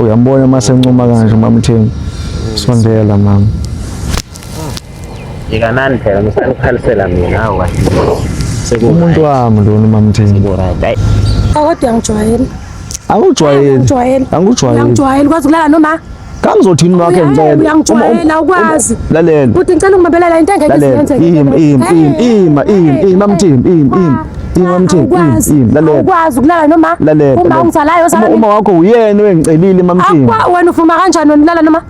Uyambona uma sencuma kanje uMamthembu. Sondela mama. Yikanani phela musani ukukhalisela mina hawu kahle. Umuntu wami lona uMamthembu. Seku-right. Hayi. Kodwa uyangijwayela. Angujwayeli. Angijwayeli. Angujwayeli. Uyangijwayela ukwazi ukulala noma Kangizothini wakhe ngicela. Uyangijwayela ukwazi. Lalela. Futhi ngicela ungibambelela into engeke Lalela. izenzeke. Ima ima ima ima ima ima Mamthembu ima ima. Ima Mamthembu ima ima. Lalela. Ukwazi ukulala noma Lalela. uma ungizalayo ozala Uma wakho uyena owengicelile Mamthembu. Akwa wena ufuma kanjani wena ulala noma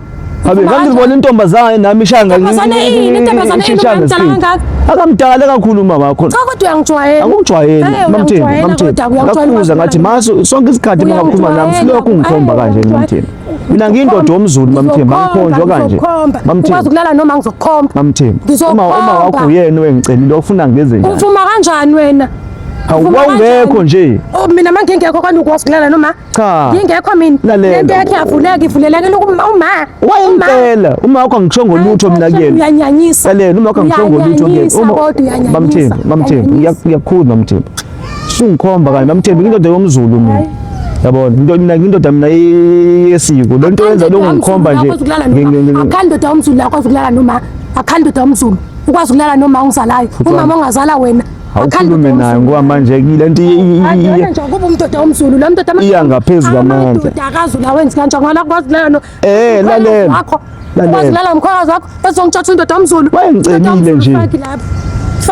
Habe ngangibona intombazane nami ishanga Intombazane yini? Intombazane yini? ishanga Umdala speed. kangaka? Akamdala kakhulu uma wakho. Cha kodwa uyangijwayela. Angikujwayeli Eh, Mamthembu uyangijwayela Mamthembu. kodwa, uyangijwayela Ngakhuza ngathi maso sonke isikhathi uma ngakhuluma nami silokhu ungikhomba kanje Mamthembu. Mina ngiyindoda yomZulu Mamthembu angikhonjwa kanje. Ukwazi Mamthembu ukulala noma ngizokukhomba. Mamthembu. Ngizokukhomba. Uma wakho uyena owengicelile ofuna ngenze njani? Uvuma kanjani wena? Hawu Uvuma wawungekho kanjani? nje. Oh mina mangingekho kwani ukwazi ukulala noma? Cha. Ngingekho mina. Lalela. Lento yakhe yavuleka ivulelekile uma uma. Wayengicela uma wakho angishongo lutho mina kuyena. Uyanyanyisa. Lalela uma wakho angishongo lutho kuyena. Uyanyanyisa kodwa uyanyanyisa. Mamthembu Mamthembu Uyanyanyisa. ngiyakukhuza Mamthembu. Sungikhomba kanje Mamthembu indoda yomZulu mina. Yabona into mina indoda mina yesiko. Lento yenza lokhu ngikhomba nje. Akhandoda yomZulu akwazi ukulala noma akhandoda yomZulu ukwazi ukulala noma ongizalayo umama ongazala wena Awukhulume naye ngoba manje lento Akuyona nje kuba umndoda womZulu lo mndoda Iya ngaphezu kwamandla. Amadoda akaZulu awenzi kanjani ngoba akwazi kulala no Eh, lalela. wakho Lalela. ukwazi kulala nomkhwekazi wakho bese ungitshatha indoda yomZulu Wayengicelile nje.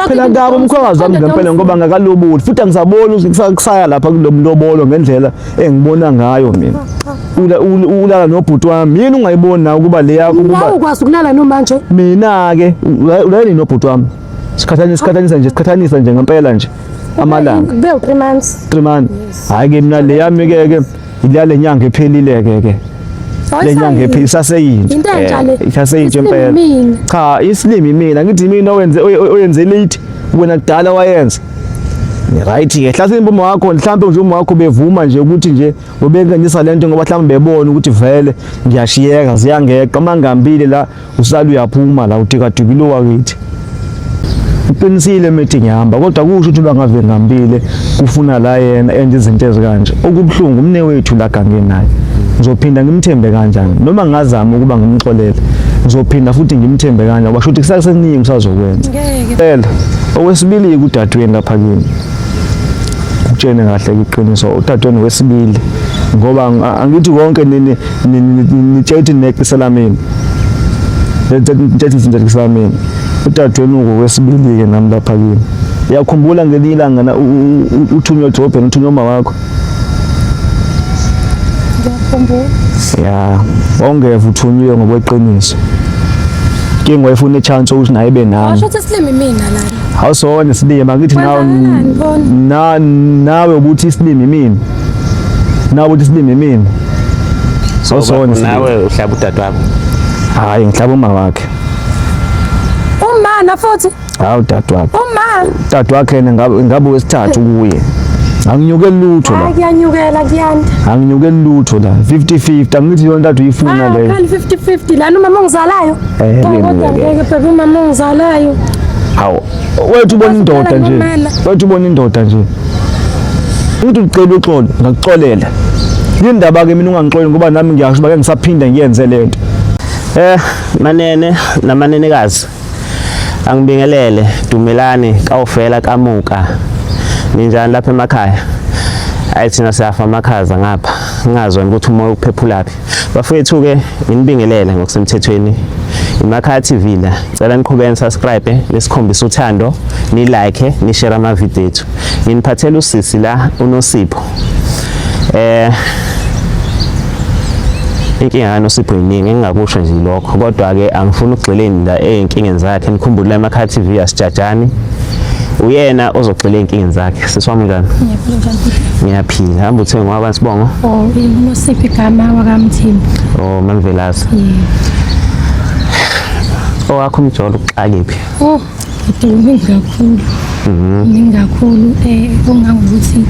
Phela ngabo umkhwekazi wami ngempela ngoba ngakaloboli futhi angisaboni ukuthi kusaya lapha kulo mlobolo ngendlela engibona ngayo mina. Ulala nobhuti wami yini ungayiboni nawe ukuba le yakho Nawe ukuba ukwazi ukulala noma nje mina ke ulala nini nobhuti wami? Sikhathanisa sikhathanisa nje sikhathanisa nje ngempela nje amalanga. Kube u3 months. 3 months. Hayi ke mina le yami ke ke ilale nyanga ephelile ke ke. Le nyanga ephelile isaseyintsha. Into entsha le. Isaseyintsha Isilimi impela. mina. Cha isilimi mina ngithi mina owenze oyenze late wena kudala wayenza. Right ke hlasimbe uma wakho mhlambe nje uma wakho bevuma nje ukuthi nje ubengenisa lento ngoba mhlambe bebona ukuthi vele ngiyashiyeka ziyangeqa mangambile la usala uyaphuma la udikadikile wakithi. Uqinisile methi ngihamba kodwa kusho ukuthi bangave ngihambile kufuna la yena enze izinto ezikanje. Okubuhlungu umne wethu la gangeni naye. Ngizophinda ngimthembe kanjani noma ngingazama ukuba ngimxolele. Ngizophinda futhi ngimthembe kanjani ngoba shuthi kusaseningi usazokwenza. Ngeke. Phela owesibili kudadweni lapha kimi. Ukutshene kahle iqiniso udadweni wesibili ngoba angithi konke nini nitshela ukuthi neqisela mina. Nitshela ukuthi neqisela mina. Udadweni ngowesibili ke nami lapha kimi. Uyakhumbula ngelinye ilanga na uthunywa edrobheni uthunywa uma wakho. Ngiyakhumbula. Ya, wawungeva uthunyiwe ngokweqiniso. Inkinga wayefuna i-chance ukuthi naye ebe nami. Washo ukuthi isilimi mina la. Awusona isilima ngithi nawe Kwenzakalani bona? na nawe ukuthi isilimi mina. Nawe uthi isilimi mina. Awusona isilima. Nawe uhlaba udadewabo. Hayi ngihlaba uma wakhe. Uma na futhi Hawu dadewakhe. uma Dadewakhe yena ngabe ngabe wesithathu kuye. Anginyukeli lutho hayi la. kuyanyukela kuyanda. Anginyukeli lutho la. 50-50 angithi yona nto uyifuna Ah, leyo. khali 50-50 lana umama ongizalayo. Eh, Cha, kodwa ngeke. ngeke phela umama ongizalayo. Hawu wethu ubona indoda nje. Nomama. Wethu ubona indoda nje. Uthi ucela uxolo ngakuxolela. Yindaba ke mina ungangixoleli ngoba nami ngiyasho uba ke ngisaphinda ngiyenze lento. Eh manene namanenekazi angibingelele dumelani kawufela kamuka ninjani lapha emakhaya hayi thina siyafa amakhaza ngapha ngingazwa ukuthi umoya uphephulaphi bafowethu ke nginibingelele ngokusemthethweni iMakhaya TV la cela niqhubeke nisubscribe nisikhombise uthando ni like ni share ama video ethu nginiphathela usisi la uNosipho eh inkinga kaNosipho iningi engingakusho nje lokho kodwa ke angifuni ukugxila la ey'nkingeni zakhe nikhumbule Emakhaya TV asijajani uyena ozogxila ey'nkingeni zakhe sisi wami njani Ngiyaphila njani bhuti? ngiyaphila hamba uthenge ngwabani sibongo Oh, uNosipho igama wakaMthembu. oh mamvelase Yebo. owakho umjolo uxakephi Oh, bhuti kuningi kakhulu. Kuningi kakhulu eh kungangokuthi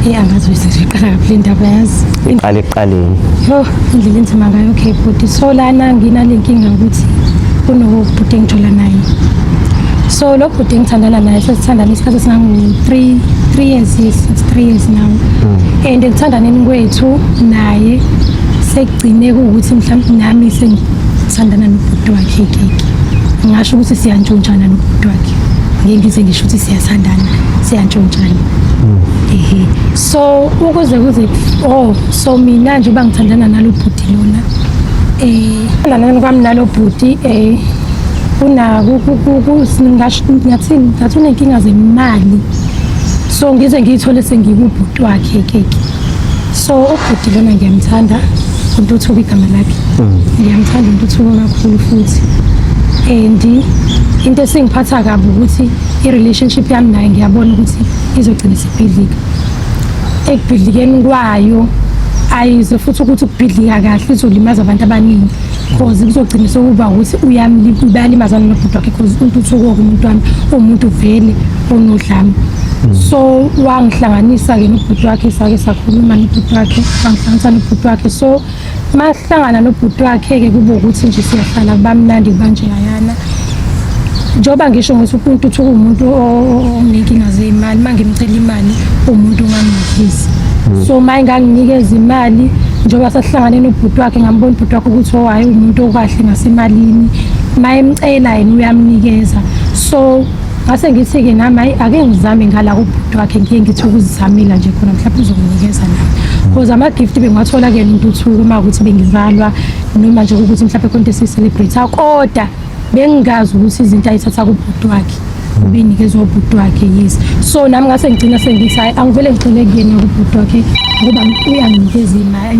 eh angazi ukuthi ngiqala kaphi le ndaba yazi. iqale ekuqaleni Yo, indlela enzima ngayo okay bhuti. So lana nginale nkinga ukuthi kunobhuti engijola naye. So lo bhuti engithandana naye sesithandana isikhathi esingango 3 3 years, yes, it's 3 years now. And ekuthandaneni kwethu naye Sekugcine kuwukuthi mhlawumbe nami sengithandana nobhuti wakhe keke. Ngingasho ukuthi siyantshontshana nobhuti wakhe. Ngeke ngize ngisho ukuthi siyathandana, siyantshontshana. Ehe. So ukuze kuze oh so mina nje uba ngithandana nalo bhuti lona thandana kwami nalo bhuti kuna ngathini ngathi unenkinga zemali so ngize ngiyithole sengikubhuti wakhe keke so ubhuti lona ngiyamthanda uNtuthuko igama lakhe ngiyamthanda uNtuthuko kakhulu futhi and into esingiphatha kabi ukuthi i-relationship yami naye ngiyabona ukuthi izogcina isibhidlika ekubhidlikeni kwayo ayize futhi ukuthi ukubhidlika kahle izolimaza abantu abaningi cause kuzogcina sekuba ukuthi bayalimazana nobhuti wakhe cause uNtuthuko umuntu wami umuntu vele onodlame so wangihlanganisa-ke nobhuti wakhe sake sakhuluma nobhuti wakhe wangihlanganisa nobhuti wakhe so masihlangana nobhuti wakhe-ke kube ukuthi nje siyahlala kuba mnandi kuba njeyayana njengoba ngisho ngithi uNtuthuko uwumuntu onenkinga zey'mali uma ngimcela imali uwumuntu onganginikezi so uma enganginikeza imali njengoba sasihlangane nobhuti wakhe ngambona ubhuti wakhe ukuthi oh hhayi umuntu okahle ngasemalini uma emcela yena uyamnikeza so ngase ngithi-ke nami hhayi ake ngizame ngala kubhuti wakhe ngiye ngithi ukuzizamela nje khona mhlawumbe uzonginikeza nami because ama-gift bengiwathola kuyena uNtuthuko uma ukuthi bengizalwa noma nje ukuthi mhlawumbe khona into esiyi-celebrate kodwa bengingazi ukuthi izinto ayithatha kubhuti wakhe ubinikezwa ubhuti wakhe yes so nami ngase ngigcina sengithi hhayi angivele ngigxile kuyena kubhuti wakhe ngoba uyanginikeza imali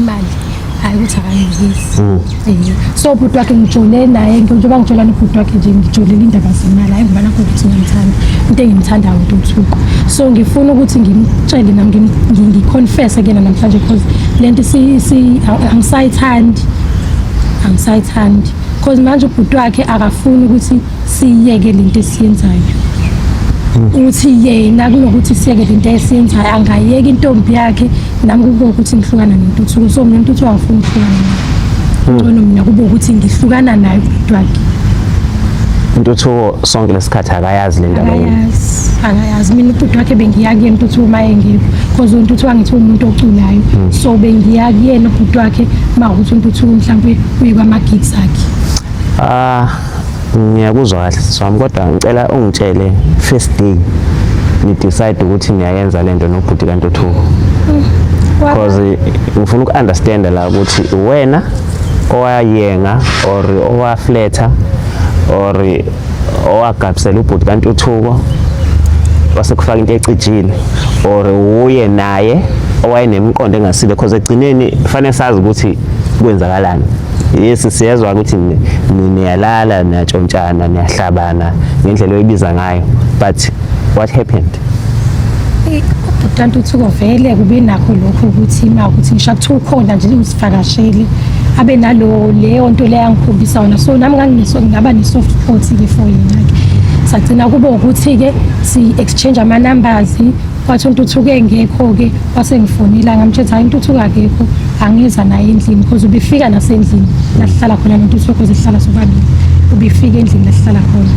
hhayi ukuthi akanginikezi so ubhuti wakhe ngijole naye njengoba ngijola nobhuti wakhe nje ngijolela indaba zemali hhayi ngoba nakho ukuthi ngiyamthanda into engimthandayo uNtuthuko so ngifuna ukuthi ngimtshele nami ngiconfesse kuyena namhlanje because le nto angisayithandi angisayithandi because manje ubhuti wakhe akafuni ukuthi siyeke lento esiyenzayo uthi yena kunokuthi siyeke lento esiyenzayo angayeka intombi yakhe nami kube ukuthi ngihlukana noNtuthuko so mina uNtuthuko angifuni ukuhlukana naye ngcono mina kube ukuthi ngihlukana naye ubhuti wakhe Intuthuko sonke lesikhathi akayazi le ndaba yini. Akayazi, akayazi. Mina ubhuti wakhe bengiya kuyena uNtuthuko uma engekho because uNtuthuko angithi umuntu oculayo so bengiya kuyena ubhuti wakhe uma ukuthi uNtuthuko mhlawumbe uye kwama-gigs akhe. Ah, ngiyakuzwa kahle sisi wami kodwa ngicela ungitshele first day ni decide ukuthi niyayenza lento nobhuti kaNtuthuko. Because ngifuna uku-understand la ukuthi wena owayenga or owafletha or owagabisela ubhuti kaNtuthuko wasekufaka into ecijile or uye naye owayenemiqondo engasile because ekugcineni kufanele sazi ukuthi kwenzakalani. Yes, siyezwa ukuthi niyalala niyatshontshana niyahlabana ngendlela oyibiza ngayo but what happened? Ubhuti kaNtuthuko vele kube nakho lokho ukuthi uma ukuthi ngisho kuthiwa ukhona nje usivakashele abe nalo leyo nto leyo angikhombisa wona so nami ngaba ne-soft spot-ke for yena-ke sagcina kube ukuthi-ke si-exchange ama-numbers wathi uNtuthuko engekho-ke wasengifonela ngamtshela hayi uNtuthuko akekho angeza naye endlini because ubefika nasendlini la sihlala khona noNtuthuko because sihlala sobabili ubefika endlini la sihlala khona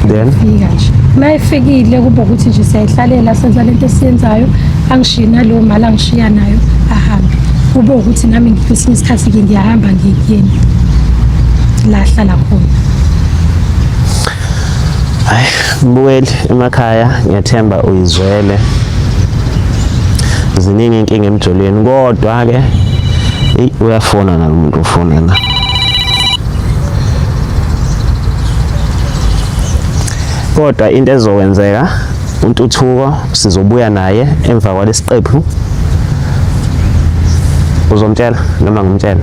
Then fika nje uma efikile kube ukuthi nje siyayihlalela senza lento esiyenzayo angishiye naleyo mali angishiya nayo ahambe kube ukuthi nami kwesinye isikhathi-ke ngiyahamba ngiye kuyena la ahlala khona. Hayi, mbukeli emakhaya ngiyathemba uyizwele. Ziningi inkinga emjolweni kodwa ke eyi uyafona nalo muntu ufona la. Kodwa into ezokwenzeka uNtuthuko sizobuya naye emva kwalesiqephu. Uzomtshela noma ngimtshela?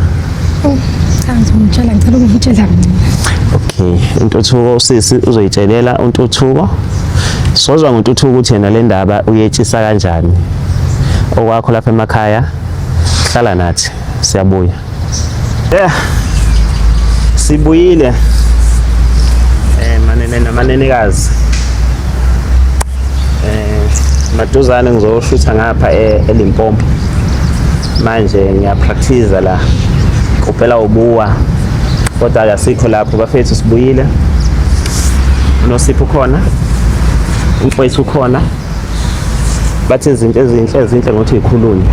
Cha ngizomtshela ngicela ukumtshela mina. Okay, uNtuthuko usisi uzoyitshelela uNtuthuko. Sozwa ngoNtuthuko ukuthi yena le ndaba uyetshisa kanjani. Okwakho lapha emakhaya hlala nathi siyabuya. Yeah. Sibuyile. Manene namanenekazi. Maduzane ngizoshutha ngapha eLimpopo. Manje ngiyapractice la. Kupela ubuwa. Kodwa asikho lapho bafethu sibuyile. Nosipho ukhona. Umfowethu ukhona. Bathi izinto ezinhle ezinhle ngokuthi ikhulunywe.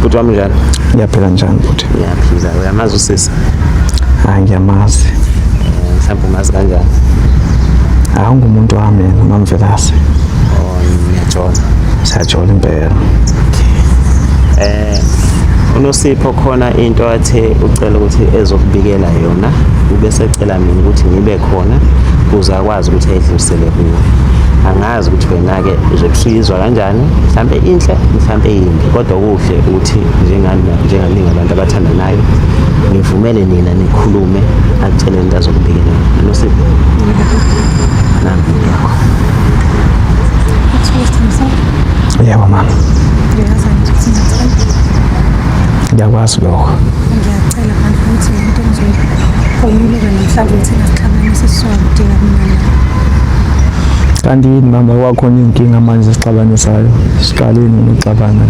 Bhuti wami njani? Ngiyaphila njani bhuti? Ngiyaphila. Uyamazi usisi? Hayi ngiyamazi. Mhlawumbe umazi kanjani? Hayi ungumuntu wami yena uMamvelase. Oh, niyajola. Siyajola impela. UNosipho khona into athe ucela ukuthi ezokubikela yona, ubese ecela mina ukuthi ngibe khona ukuze akwazi ukuthi ayidlulisele kuwe. Angazi ukuthi wena-ke uzobe usuyizwa kanjani, mhlampe inhle, mhlampe yimbi, kodwa kuhle ukuthi njengani njenganingi abantu abathandanayo nivumele nina nikhulume, akutshele into azokubikela yona. Nosipho, nambi yakho. Yebo mama. Ngiyakwazi lokho. Ngiyacela manje ukuthi le nto engizoyikhulumela namhlanje ukuthi ingasixabanisi sisodwa mina nawe. Kanti yini mama kwakhona iy'nkinga manje esixabanisayo? Siqale nini ukuxabana?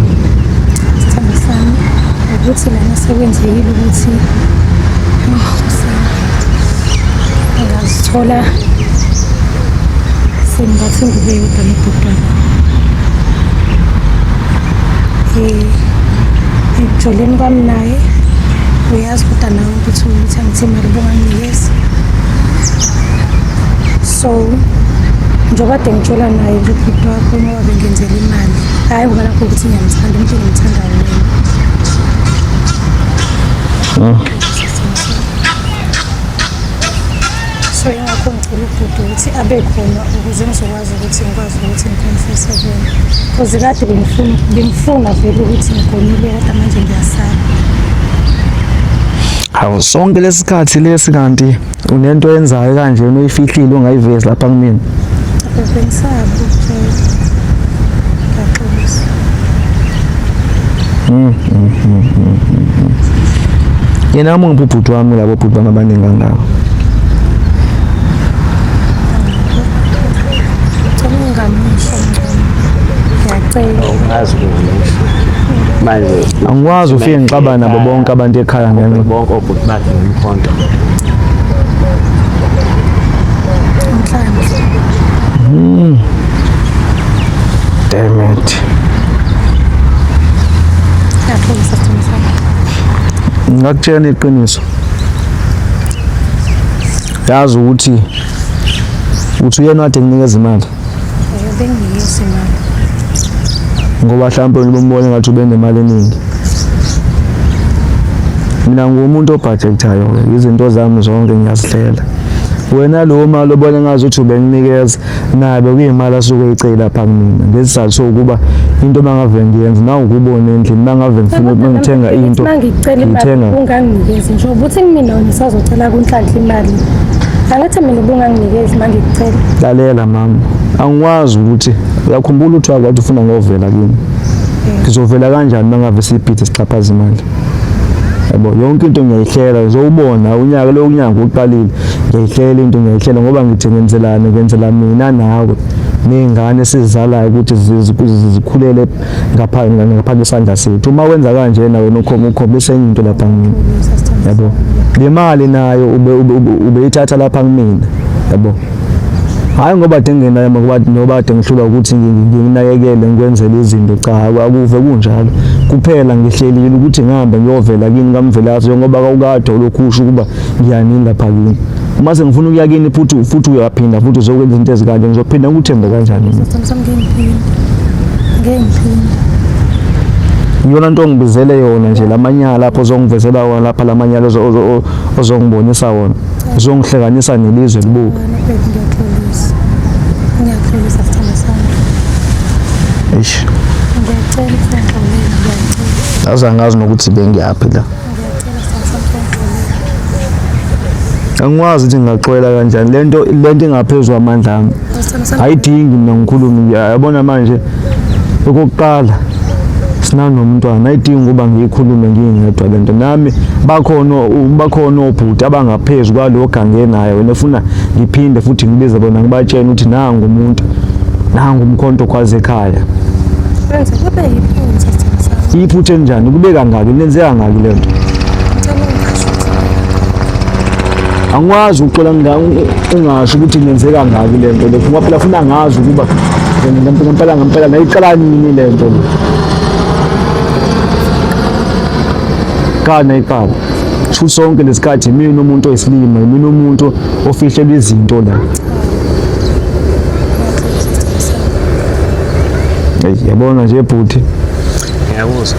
Sithando sami ukuthi lana sekwenzekile ukuthi ngazithola sengibathe ingubo eyodwa nobhuti wami. Ekujoleni kwami naye uyazi kodwa nawe ukuthi ukuthi angithi imali ubunganginikeza. So njengoba kade ngijola naye nje ubhuti wakho ngoba bengenzela imali, hhayi ngoba nakho ukuthi ngiyamthanda, umuntu engimthandayo wena. So ingakho ngicela ubhuti ukuthi abe khona ukuze ngizokwazi ukuthi ngikwazi ukuthi ngiconfesse kuyena. Because kade bengifuna bengifuna vele ukuthi ngigonyule kodwa manje ngiyasaba. Hawu sonke lesikhathi lesi kanti unento oyenzayo kanje unoyifihlile ungayivezi lapha kumina. Bengisaba ukutshela. Ngiyaxolisa. Yena uma ngipha ubhuti wami labo bhuti bami abaningi kangaka. Ngicela ungamusho ngcono. Ngiyacela. Ungazi ukumusho. Manje Angikwazi ufike ngixabane nabo bonke abantu ekhaya ngenxa bonke obhuti bakhe ngomkhonto. Nhlanhla. Damn it. Ngiyaxolisa sithando sami. Ngingakutshela iqiniso. Yazi ukuthi uthi uyena kade nginikeza imali Benginikeza imali. ngoba mhlawumbe ubombona ngathi ube nemali eningi. Mina ngumuntu obudgethayo ke izinto zami zonke ngiyazihlela. Wena lo mali obona ngazi ukuthi ubenginikeza naye bekuyimali asuke eyicela lapha kumina ngesizathu sokuba into mangave ngiyenza nawe ukubona endlini mangave ngifuna ngithenga into Mangicela imali ngithenga unganginikezi nje ubuthi kumina wena usazocela kuNhlanhla imali. Angithi mina ubunganginikezi mangikucela. Lalela mama, angikwazi ukuthi uyakhumbula ukuthi wakwathi ufuna ngovela kimi. Ngizovela kanjani mangave sibhithi sixhaphaza imali? Yabo yonke into ngiyayihlela uzowubona unyaka lo unyaka uqalile ngiyayihlela into ngiyayihlela ngoba ngithi ngenzelani ngenzela mina nawe ney'ngane esizizalayo ukuthi zikhulele ngapha kwesandla sethu. Uma wenza kanjena wena ukhombisa enye into lapha kumina. Yabo le mali nayo ubeyithatha lapha kumina. Yabo hhayi ngoba de ngingenayo ngoba noba de ngihlulwa ukuthi nginakekele ngikwenzele izinto, cha akuve kunjalo. Kuphela ngihlelile ukuthi ngihambe ngiyovela kini kaMvelase ngoba kawukade ulokhu usho ukuba ngiyanini lapha kini. Uma sengifuna ukuya kini futhi uyaphinda futhi uzokwenza izinto ezikanje, ngizophinda ngikuthembe kanjani mina? Sithando sami ngeke ngiphinde. Ngeke ngiphinde. Iyona nto ongibizele yona nje lamanyala lapho ozongivezela wona lapha lamanyala ozongibonisa wona uzongihlekanisa nelizwe libuke. Wena baby ngiyaxolisa. Ngiyaxolisa sithando sami. Eish, Ngiyacela ukuthi ungixolele, ngiyacela. aze angazi nokuthi bengiyaphi la. Ngiyacela sithando sami ungixolele. Angikwazi ukuthi ngingaxolela kanjani lento lento ingaphezu kwamandla ami. Sithando sami Ayidingi mina ngikhulume yabona manje okokuqala sinanomntwana ayidingi ukuba ngiyikhulume ngingedwa lento nami bakhona obhuti abangaphezu kwalo ogange naye wena ufuna ngiphinde futhi ngibize bona ngibatshele ukuthi nangu umuntu nangu umkhonto khwaze ekhaya. Kwenze kube yiphutha sithando sami. Iphutha enjani kube kangaki nenze kangaki lento? Ngicela ungasho ukuthi Angikwazi ukuxola ungasho ukuthi nenze kangaki lento le ngoba phela funa ngazi ukuba ngempela ngempela nayiqala nini lento le. Iqala iqala. Sho sonke lesikhathi mina umuntu oyisilima, mina umuntu ofihlelwa izinto la. Hey, yabona nje bhuti. Ngiyakuzwa.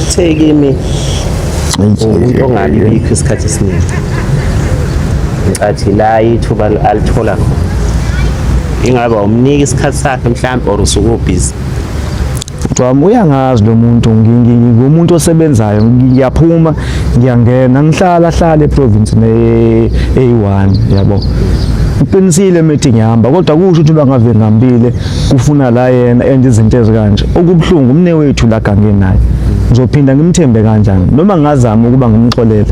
Uthe kimi umuntu ongabibikho isikhathi esiningi. Ngicathi la ithuba alithola khona. Ingabe awumniki isikhathi sakhe mhlawumbe or usuke ubhizi. Wami uyangazi lo muntu, ngingumuntu osebenzayo, ngiyaphuma ngiyangena, ngihlala hlala eprovince eyi-1 yabo. Uqinisile methi ngihamba kodwa kusho ukuthi bangave ngihambile kufuna la yena enze izinto ezikanje. Okubuhlungu umne wethu la gange naye. Ngizophinda ngimthembe kanjani? Noma ngingazama ukuba ngimxolele,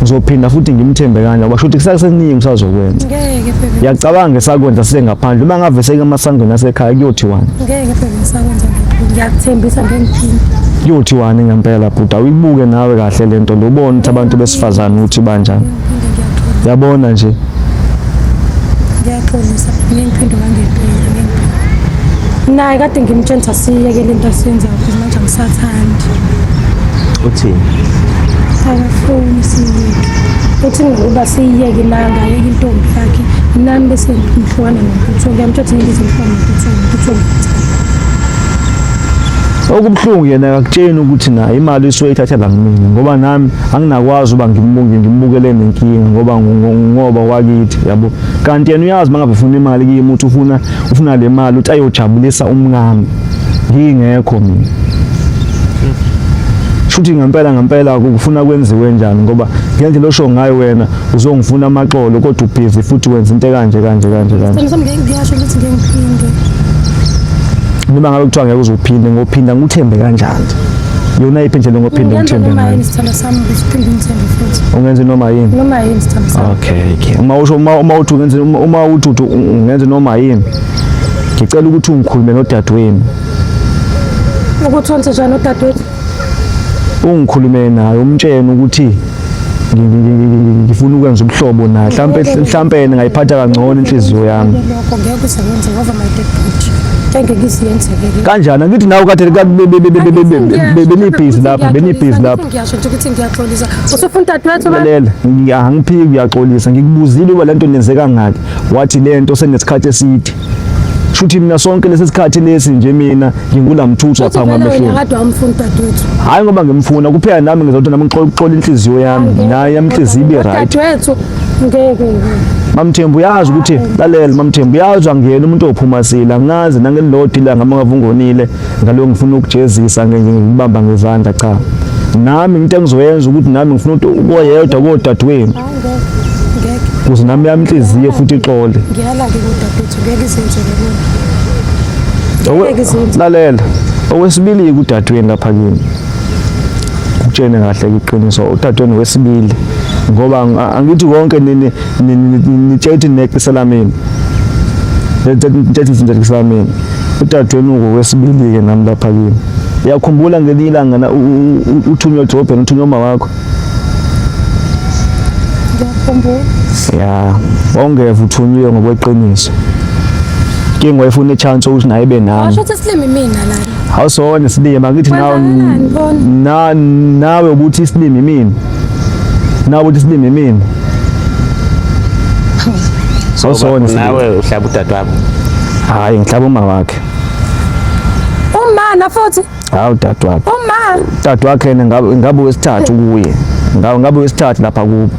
ngizophinda futhi ngimthembe kanjani? Ngoba shuthi kusaseningi usazokwenza. Ngeke bebe. Ngiyacabanga esakwenza sisengaphandle. Uma ngave seke emasangweni asekhaya kuyothiwani? Ngeke bebe ngisakwenza lokho. Ngiyakuthembisa ngeke ngiphinde. Kuyothiwani ngempela bhuti? Awuyibuke nawe kahle lento lo, ubone ukuthi abantu besifazane ukuthi banjani. Ngiphinde ngiyaxolisa. Yabona nje. Ngiyaxolisa. Ngeke ngiphinde kangempela ngeke ngiphinde. Naye kade ngimtshela ukuthi asiyekele into asiyenzayo because manje angisathandi. Uthini? Akafuni siyeke. Uthi ngokuba siyiyeke la ngayeka intombi yakhe nami bese ngihlukana noNtuthuko. Ngiyamtshela ukuthi ngeke ngize ngihlukane noNtuthuko. Nontuthuko ngiyamthanda. Okubuhlungu yena akakutsheni ukuthi naye imali usuke eyithathela kumina ngoba nami anginakwazi uba ngimbuke ngimbukele nenkinga ngoba ngoba wakithi yabo. Kanti yena uyazi mangabe ufuna imali kimi uthi ufuna le mali uthi ayojabulisa umkami ngingekho mina. Shuthi ngempela ngempela kufuna kwenziwe njani ngoba ngendlela osho ngayo wena uzongifuna amaxolo kodwa ubhizi futhi wenza into kanje kanje kanje kanje. Sithando sami ngeke ngiyasho ukuthi ngeke ngiphinde. Noma ngabe kuthiwa ngeke uzophinde ngophinde ngikuthembe kanjani? Yona iphi indlela ongophinde Ungenza ngikuthembe noma ngayo? yini sithando sami ukuthi uphinde ungithembe futhi. Ungenza noma yini? Noma yini sithando sami. Okay, okay. Uma usho uma uthi ungenza uma uthi uthi ungenza noma yini? Ngicela ukuthi ungikhulume nodadewenu. Ukuthi wenze njani udadewethu? Ungikhulume naye umtshene ukuthi ngifuna ukwenza ubuhlobo naye. Mhlambe ngayiphatha kangcono inhliziyo yami. Lokho ngeke usebenze ngoba my dead body. Ngeke ngiziyenzeke. Kanjani? Angithi nawe kade benibhizi lapha, benibhizi lapha. Ngiyasho nje ukuthi ngiyaxolisa. Usufuna udadewethu ba? Lalela, angiphiki uyaxolisa. Ngikubuzile uba lento nenzeka ngaki. Wathi lento senesikhathi eside. Shuthi mina sonke lesi sikhathi lesi nje mina ngingulamthuthu lapha Uthi vele wena ngamehlweni. kade wamfuna udadewethu. Hayi ngoba ngimfuna kuphela nami ngizothi nami ngixola inhliziyo yami. Naye yami inhliziyo ibe right. Udadewethu ngeke. Mamthembu uyazi ukuthi lalela Mamthembu uyazi angiyena umuntu ophuma sila angazi nangelilodwa ilanga uma ngabe ungonile ngalo ngifuna ukujezisa ngibamba ngezandla cha. Nami into engizoyenza ukuthi nami ngifuna ukuthi ukoyedwa kodadewenu Hayi ngeke. Ngeke. ukuze nami yami inhliziyo futhi ixole. Ngiyala ke kudadewethu ngeke izenzeke lona. Ngeke izenze. Lalela, owesibili kudadewenu lapha kimi. Ukutshene kahle iqiniso udadewenu wesibili ngoba angithi konke nini nitshela ukuthi neqisela mina. Nitshela ukuthi neqisela mina. Udadewenu ngowesibili ke nami lapha kimi. Uyakhumbula ngelinye ilanga na uthunywa edrobheni uthunywa uma wakho. Ngiyakhumbula. Ya, wawungeva uthunyiwe ngokweqiniso. Inkinga wayefuna i-chance ukuthi naye ebe nami. Washo ukuthi silimi mina la. Awusona isilima angithi nawe Kwenzakalani bona? na nawe ukuthi isilima mina. Nawe uthi isilima mina. Awusona isilima. Nawe uhlaba udadewabo. Hayi ngihlaba uma wakhe. Uma na futhi. Hawu dadewakhe. Uma. Dadewakhe yena ngabe wesithathu kuye. Ngabe wesithathu lapha kubo.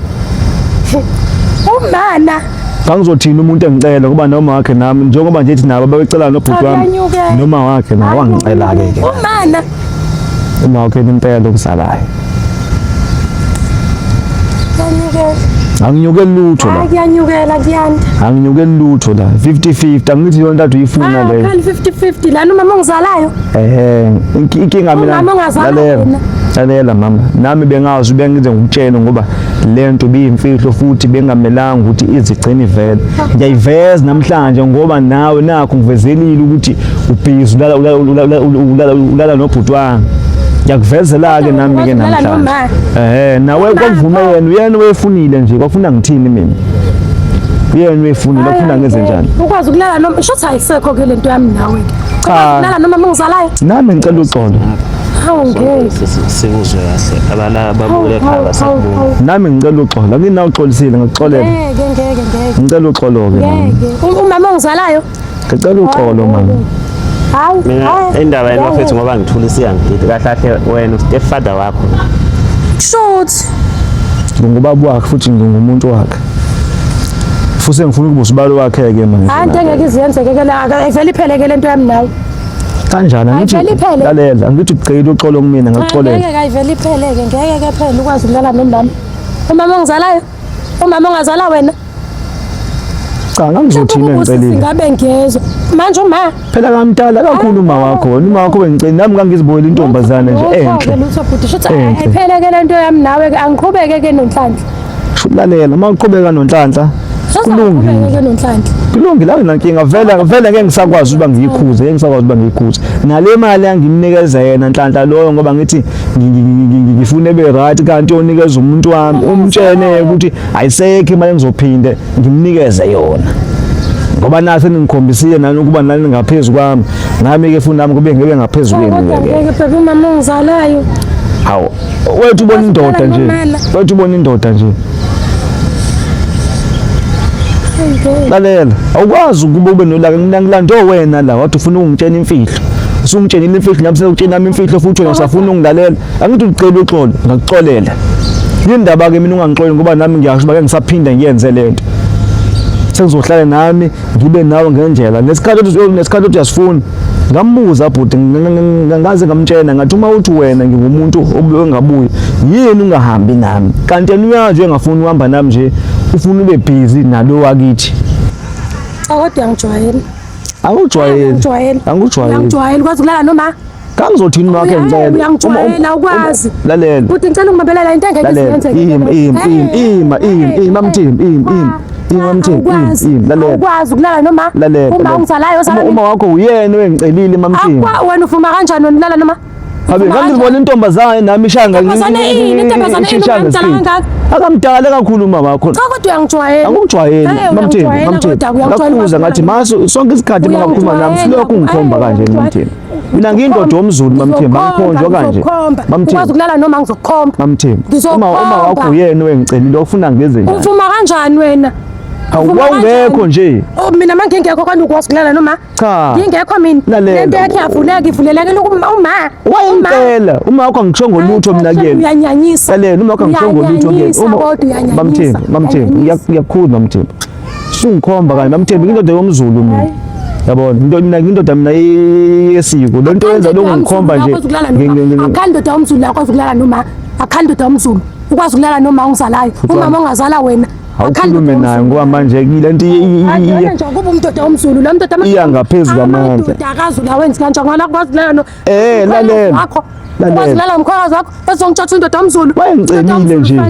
Umana. Ngangizothini umuntu engicela kuba noma wakhe nami njengoba nje ethi nabo babecela nobhuti wami Akanyukela. noma wakhe nawe wangicela ke ke Umana. uma wakhe impela okuzalayo Kuyanyukela. Anginyukeli lutho la. Hayi kuyanyukela kuyanda. Anginyukeli lutho la. 50-50 angithi yona nto uyifuna Hayi leyo. phela 50-50 lana umama ongizalayo. Ehhe, inkinga mina. Umama ongazalwa Lalela. wena. Lalela mama, nami bengazi bengize ngikutshele ngoba lento biyimfihlo futhi bengamelanga ukuthi izigcine ivele. Ngiyayiveza namhlanje ngoba nawe nakho ngivezelile ukuthi ubhizi ulala ulala ulala ulala ulala nobhuti wami. Ngiyakuvezela ke nami ke Ulala namhlanje. noma. Ehhe, nawe kwakuvume yena, uyena owefunile nje, kwafuna ngithini mina? Uyena owefunile, kwafuna ngenze njani? Ukwazi ukulala noma shuthi ayisekho ke lento yami nawe ke. Cha. Ukwazi ukulala noma mongizalayo. Nami ngicela uxolo. Hawu ngeke. Sikuzwe kahle abala ababule ekhaya basakubuka. Nami ngicela uxolo. Anginawo uxolisile ngikuxolela. Ngeke ngeke ngeke. Ngicela uxolo ke nami. Ngeke. Umama ongizalayo. Ngicela uxolo mama. Hawu. Mina hawu. indaba yenu bafethu ngoba ngithula isiyangidida kahle kahle wena step father wakho. Shoot. Ngingubaba wakhe futhi ngingumuntu wakhe. Futhi sengifuna ukuba usibalo wakhe ke manje. Hayi into engeke iziyenzeke ke la ivele ipheleke lento yami nawe. Kanjani angithi Ayivele iphele. lalela angithi ucela uxolo kumina ngakuxolela. Ngeke ayivele ipheleke ngeke ke phela ukwazi ukulala nomama. Umama ongizalayo. Umama ongazala wena. Cha ngangizothini engicelile. Singabe ngiyezwa. Manje uma Phela ngamdala kakhulu uma wakho wena uma wakho bengicela nami ngangizibonela intombazane nje enhle. Lutho bhuti shuthi Enhle. ayipheleke lento yami nawe ke angiqhubeke ke nonhlanhla. Lalela uma uqhubeka nonhlanhla kulungile. Kulungile ke nonhlanhla. Kulungile awunankinga vele vele ngeke ngisakwazi ukuba ngiyikhuze ngeke ngisakwazi ukuba ngiyikhuze. Nale mali angimnikeza yena Nhlanhla loyo ngoba ngithi ngifuna ebe right kanti onikeza umuntu wami umtshene ukuthi ayisekho imali engizophinde ngimnikeze yona. Ngoba nase ningikhombisile nani ukuba nani ngaphezu kwami nami ke futhi nami kube ngibe ngaphezu kwenu Kodwa ke. ngeke bheka umama ongizalayo. Hawu wethu ubona indoda nje. Wethu ubona indoda nje. Lalela, awukwazi ukuba ube nolaka mina ngilande wena la wathi ufuna ukungitshela imfihlo. Usungitshelile imfihlo nami sengikutshela nami imfihlo futhi wena usafuna ungilalela. Angithi ucela uxolo, ngakuxolela. Yini ndaba ke mina ungangixoleli ngoba nami ngiyasho uba ke ngisaphinda ngiyenze lento. Sengizohlala nami ngibe nawe ngendlela. Nesikhathi nesikhathi uthi uyasifuna. Ngambuza bhuti ngaze ngamtshela ngathi uma uthi wena ngingumuntu ongabuyi yini ungahambi nami kanti yena uyazi engafuni uhamba nami nje ufuna ube busy nalo wakithi. Cha kodwa uyangijwayela. Angujwayeli. Angijwayeli. Angujwayeli. Uyangijwayela ukwazi ukulala noma Kangizothini wakhe ngicela. Uyangijwayela ukwazi. Lalela. Bhuti ngicela ungibambelela into engeke Lalela. iziyenzeke. Ima ima ima ima ima mthimbi ima ima ima mthimbi ima ima lalela. Ukwazi ukulala noma Lalela. uma ungizalayo Uma uma wakho uyena owengicelile mamthimbi. Akwa wena uvuma kanjani wena ulala noma Habe ngangizibona intombazane nami ishanga Intombazane yini? Intombazane yini? ishanga Umdala speed. kangaka? Akamdala kakhulu uma wakho. Cha kodwa uyangijwayela. Angikujwayeli Eh, mamthembu uyangijwayela mamthembu. kodwa, uyangijwayela Ngakhuza ngathi maso sonke isikhathi uma ngakhuluma nami silokhu ngikhomba kanje mamthembu. Mina ngiyindoda yomZulu mamthembu angikhonjwa kanje. Ukwazi Mamthembu ukulala noma ngizokukhomba. mamthembu. Ngizokukhomba. Uma uma wakho uyena owengicelile ufuna ngenze njani? Uvuma kanjani wena? Hawu Uvuma wawungekho kanjani? nje. Oh mina mangingekho kodwa ukwazi ukulala noma Cha. ngingekho mina. Lalela. Lento yakhe yavuleka ivulelekile uma uma. Wayengicela uma wakho angishongo lutho mina kuyena. Uyanyanyisa. Lalela uma wakho angishongo lutho kuyena. Uyanyanyisa kodwa uyanyanyisa. Mamthembu mamthembu Uyanyanyisa. ngiyakukhuluma mamthembu. Sungikhomba kanye mamthembu indoda yomZulu mina. Yabona into mina indoda mina yesiko. Lento yenza lokhu ngikhomba nje. Akhandoda umZulu akwazi ukulala noma akhandoda umZulu ukwazi ukulala noma ongizalayo umama ongazala wena Awukhulume naye ngoba manje lento Ayona nje kuba umdoda omZulu lo mdoda Iya ngaphezu kwamandla. Amadoda akaZulu awenzi kanjani ngoba akwazi ukulala no Eh, lalela. wakho Lalela. ukwazi ukulala nomkhwekazi wakho ezongitshatha indoda yomZulu Wayengicelile nje.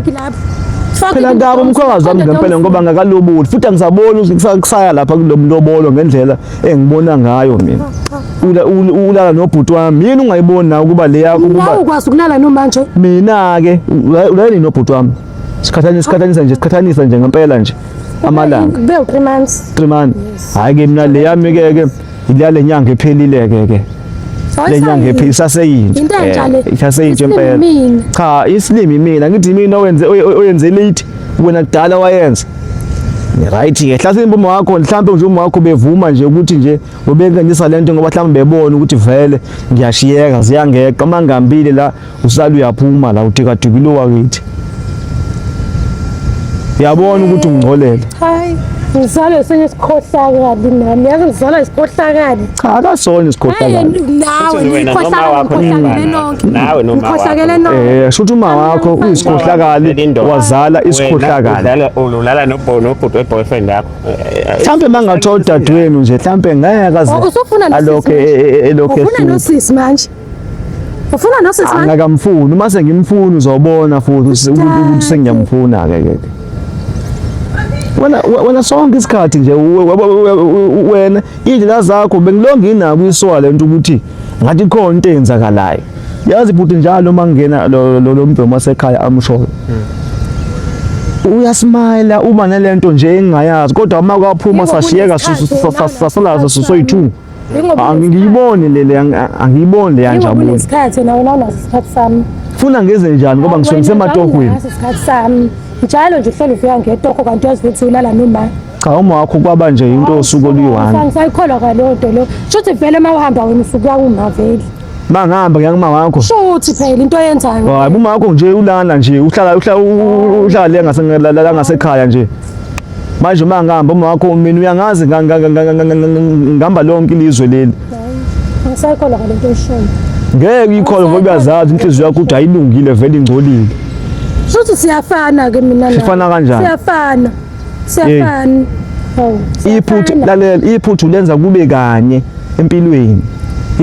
Phela ngabo umkhwekazi wami ngempela ngoba ngakaloboli futhi angisaboni ukuthi kusaya lapha kulobolo ngendlela engibona ngayo mina. Ulala nobhuti wami yini ungayiboni nawe ukuba le yakho Nawe ukuba ukwazi ukulala noma nje mina ke ulala nini nobhuti wami? Sikhathanisa sikhathanisa nje sikhathanisa nje ngempela nje amalanga kube u 3 months 3 months. Hayi ke mina le yami ke ke ilale nyanga ephelile ke ke. Le nyanga ephi isaseyintsha. Into entsha le. Isaseyintsha impela. Isilimi. Cha, isilimi mina ngithi mina owenze oyenze late wena kudala wayenza. Right ke hlasimbe uma wakho mhlambe nje uma wakho bevuma nje ukuthi nje ubengenisa lento ngoba mhlambe bebona ukuthi vele ngiyashiyeka ziyangeqa uma ngihambile la usala uyaphuma la udikadikile wakithi. Uyabona ukuthi ungcolele. Hayi, ngizalwe esinye isikhohlakali nami. Yazi ngizalwa isikhohlakali. Cha akasona isikhohlakali. Nawe Wena noma wakho nikhohlakele niyafana. nonke. Nawe noma wakho. Nikhohlakele nonke. Eh shuthi uma wakho uyisikhohlakali wazala isikhohlakali. Wena ulala nobhuti we-boyfriend yakho. Mhlambe mangathola udadewenu nje mhlambe ngeke aze Oh, usufuna nosisi alokhe manje. elokhe Ufuna ehlupha. nosisi manje. Ufuna nosisi manje. Angakamfuni uma sengimfuna uzobona futhi ukuthi sengiyamfuna ke ke. Wena wena sonke isikhathi nje wena indlela zakho bengilonga inako isola lento ukuthi ngathi khona into eyenzakalayo. Yazi bhuti njalo uma ngena lo lo mbhemu wasekhaya amshoyo. Uyasmayila uba nalento nje engingayazi kodwa uma kwaphuma Yebo, sashiyeka kunesikhathi, sasalaza soyi-two. Ingoba Angiyiboni le le angiyiboni le Ingoba yanjabulo. unesikhathi nawe nawe unaso isikhathi sami. Funa ngeze njani ngoba ngisuke ngisematohweni. Unaso isikhathi sami. Njalo nje uhleli ufika ngetoho kanti uyazi ukuthi ulala noma. Cha uma wakho kwaba nje into osuku oluyi-one. Angisayikholwa kwaleyo nto leyo. Shuthi vele uma uhamba wena usuke uya kuma vele. Uma ngihamba ngiya kuma wakho. Shuthi phela into oyenzayo. Hayi uma wakho nje ulana nje uhlala uhlala uhlala le ngase la ngasekhaya nje. Manje uma ngihamba uma wakho mina uyangazi ngihamba lonke ilizwe leli. Angisayikholwa ngale nto oyishoyo. Ngeke uyikholwe ngoba uyazazi inhliziyo yakho ukuthi ayilungile vele ingcolile. Shuthi siyafana ke mina nawe. Sifana kanjani? Siyafana. Siyafana. Hawu. Iphutha siyafana. lalela iphutha ulenza kube kanye empilweni.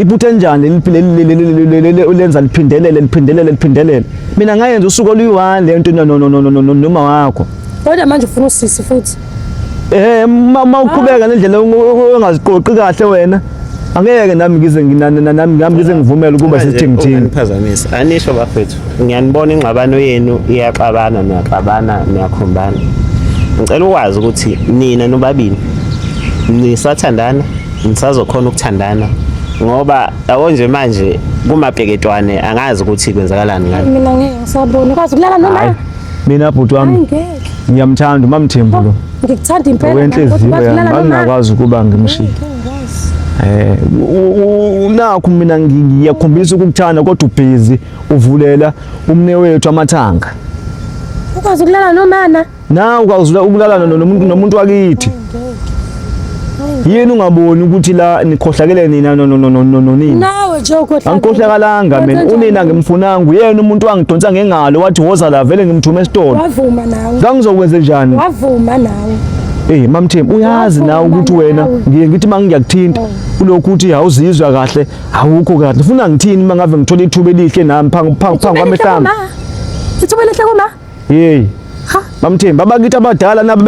Iphutha enjani leli ulenza liphindelele liphindelele liphindelele. Mina ngayenza usuku oluyi-one le nto no no no no no noma wakho. Kodwa manje ufuna usisi futhi. Eh uma uqhubeka nendlela ongaziqoqi kahle wena angeke nami ngize nami nami ngize ngivumele ukuba sithingithini. Unganiphazamisa. Anisho bafethu. Ngiyanibona ingxabano yenu iyaxabana niyaxabana niyakhombana. Ngicela ukwazi ukuthi nina nobabili nisathandana nisazokhona ukuthandana ngoba yabo nje manje kumabheketwane angazi ukuthi kwenzakalani ngani. Mina ngeke ngisabona. Ukwazi ukulala noma? Mina bhuti Hayi wami ngeke. ngiyamthanda uMamthembu lo. Ngikuthanda impela. Okwenhliziyo yami angingakwazi ukuba ngimshiye. Eh nakho mina ngiyakhombisa ukukuthanda kodwa ubhizi uvulela umne wethu amathanga. Ukwazi ukulala nomana? Nawe ukwazi ukulala nomuntu nomuntu wakithi. Yini ungaboni ukuthi la nikhohlakele nina no no no no no nina. Nawe nje ukhohlakele. Angikhohlakalanga mina unina ngimfunanga uyena umuntu wangidonsa ngengalo wathi woza la vele ngimthume esitolo. Wavuma nawe. Ngangizokwenze njani? Wavuma nawe. Eh mamthembu uyazi nawe ukuthi wena ngiye ngithi mangiyakuthinta kulokhu uthi awuzizwa kahle awukho kahle ufuna ngithini mangave ngithola ithuba elihle nami phambi phambi phambi kwami ehlamba. Ithuba elihle kuma. Hey. Ha. Mamthembu abakithi abadala nabo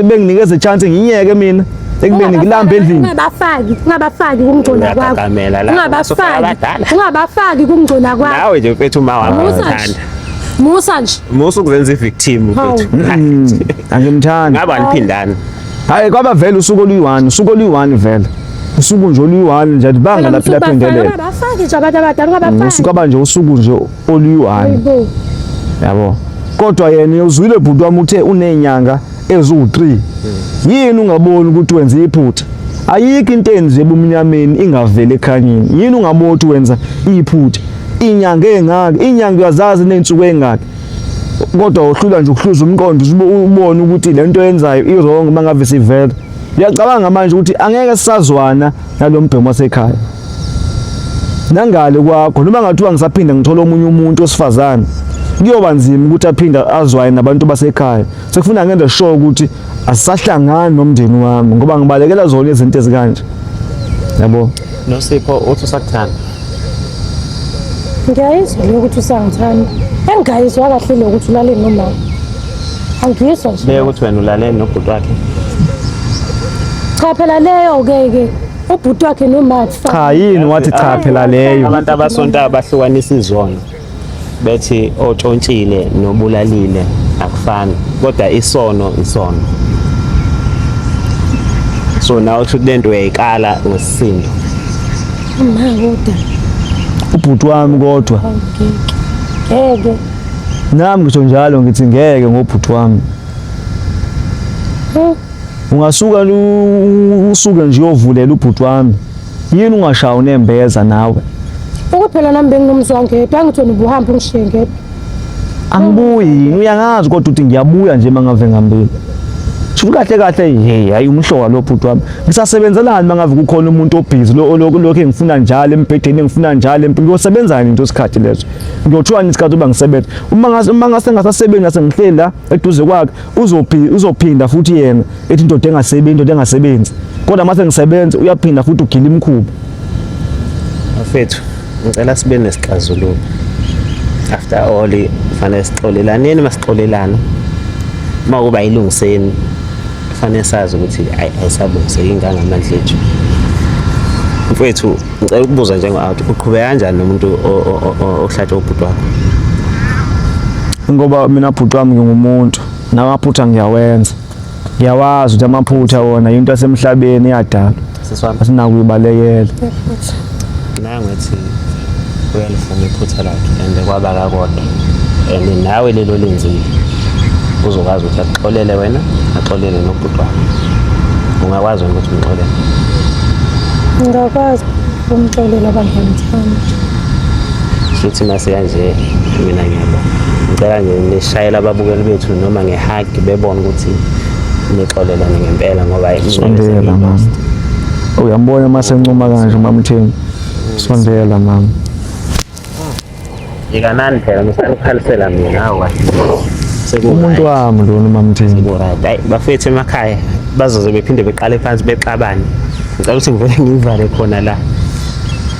benginikeza chance ngiyeke mina ekubeni ngilambe endlini. Ungabafaki, ungabafaki kungcola kwakho. Uyagagamela la, usufaka Ungabafaki. abadala. Ungabafaki kungcola kwakho. Nawe nje mfethu uma wami Musa nje. ngithanda. Musa nje. Musa ukuzenza i-victim Hawu. mfethu. Angimthandi. Ngaba niphindana. Hayi kwaba vele usuku oluyi-one, usuku oluyi-one vele. Usuku nje oluyi-one nje alibanga lapho laphendelela. Ungabafaki nje abantu abadala, ungabafaki. Usuku aba nje usuku nje oluyi-one. Hayibo. Yabo. Kodwa yena uzwile bhuti wami uthe unenyanga eziwu-3. Yini ungaboni ukuthi wenza iphutha? Ayikho into enziwe ebumnyameni ingaveli ekhanyeni. Yini ungaboni ukuthi wenza iphutha? Inyanga engaka, inyanga uyazazi nezinsuku engaka. Kodwa uhlula nje ukuhluza umqondo ubone ukuthi lento oyenzayo i-wrong mangave sivela. Uyacabanga manje ukuthi angeke sisazwana nalombhemu wasekhaya. Nangale kwakho noma ngathiwa ngisaphinda ngithola omunye umuntu wesifazane kuyoba nzima ukuthi aphinde azwane nabantu basekhaya. Sekufuna ngenze sure ukuthi asisahlangani nomndeni wami ngoba ngibalekela zona izinto ezikanje. Yabo. Nosipho uthi usakuthanda. Ngiyayizwa le ukuthi usangithanda. Engingayizwa kahle le ukuthi ulale nomama. Angiyizwa nje. Beke ukuthi wena ulale nobhuti wakhe. Cha phela leyo ke ke ubhuti wakhe nomama. Cha yini wathi cha phela leyo. Abantu abasontayo bahlukanisa izono. Bethi otshontshile nobulalile akufani kodwa isono isono. So nawe uthi lento uyayikala ngesisindo. Ma kodwa Ubhuti wami kodwa ngeke. Ngeke. nami ngisho njalo ngithi ngeke ngobhuti wami. Ungasuka usuke nje uyovulela ubhuti wami. Yini ungashawa unembeza nawe? Ukuthi phela nami benginomzwa ngedwa angithi wena ubuhamba ungishiye ngedwa. Angibuyi, uyangazi kodwa uthi ngiyabuya nje mangave ngihambile. Shuthi kahle kahle hey hayi umhlola lo bhuti wami. Ngisasebenzelani mangave kukhona umuntu obhizi lo lokhu lokhu engifuna njalo embhedeni engifuna njalo empilweni uyosebenzani into isikhathi leso. Ngiyothiwani isikhathi uba ngisebenza. Uma ngase uma ngase ngasasebenzi ngase ngihleli la eduze kwakhe uzophinda futhi yena ethi indoda engasebenzi indoda engasebenzi. Kodwa mase ngisebenza uyaphinda futhi ugila imikhuba. Bafethu, ngicela sibe nesixazululo. After all, fanele sixolelaneni masixolelana. Uma kuba ilungiseni fanele sazi ukuthi ayisalungiseki ngangamandla ethu. Mfethu, ngicela ukubuza njengo-out, uqhubeka kanjani nomuntu ohlatshwa ubhuti wakho? Ngoba mina bhuti wami ngingumuntu namaphutha ngiyawenza. Ngiyawazi ukuthi amaphutha wona into yasemhlabeni iyadalwa. Sisi wami. Asinakuyibalekela. Nangu ethi uyalivuma iphutha lakhe and kwaba kakodwa and nawe lelo lenzile uzokwazi ukuthi akuxolele wena axolele nobhuti wakho ungakwazi wena ukuthi umxolele Ngingakwazi ukumxolela abangiyamthanda. Shuthi mase kanje mina ngiyabonga. Ngicela nje nishayele ababukeli bethu noma nge-hug bebone ukuthi nixolelane ngempela ngoba mina Sondela mama. sengilost. Uyambona uma sencuma kanje umamthembu. Sondela mama. Yikanani phela musani ukukhalisela mina hawu kahle. Umuntu Seku-right. wami lona umamthembu. Seku-right. Hayi bafethu emakhaya bazoze bephinde beqale phansi bexabane. Ngicela ukuthi ngivele ngiyivale khona la.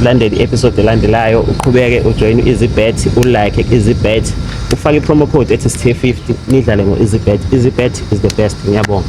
Landele i-episode elandelayo uqhubeke ujoyine u-EasyBet ulike ku-EasyBet ufake i-promo code ethi STH50 nidlale ngo-EasyBet. EasyBet is the best. Ngiyabonga.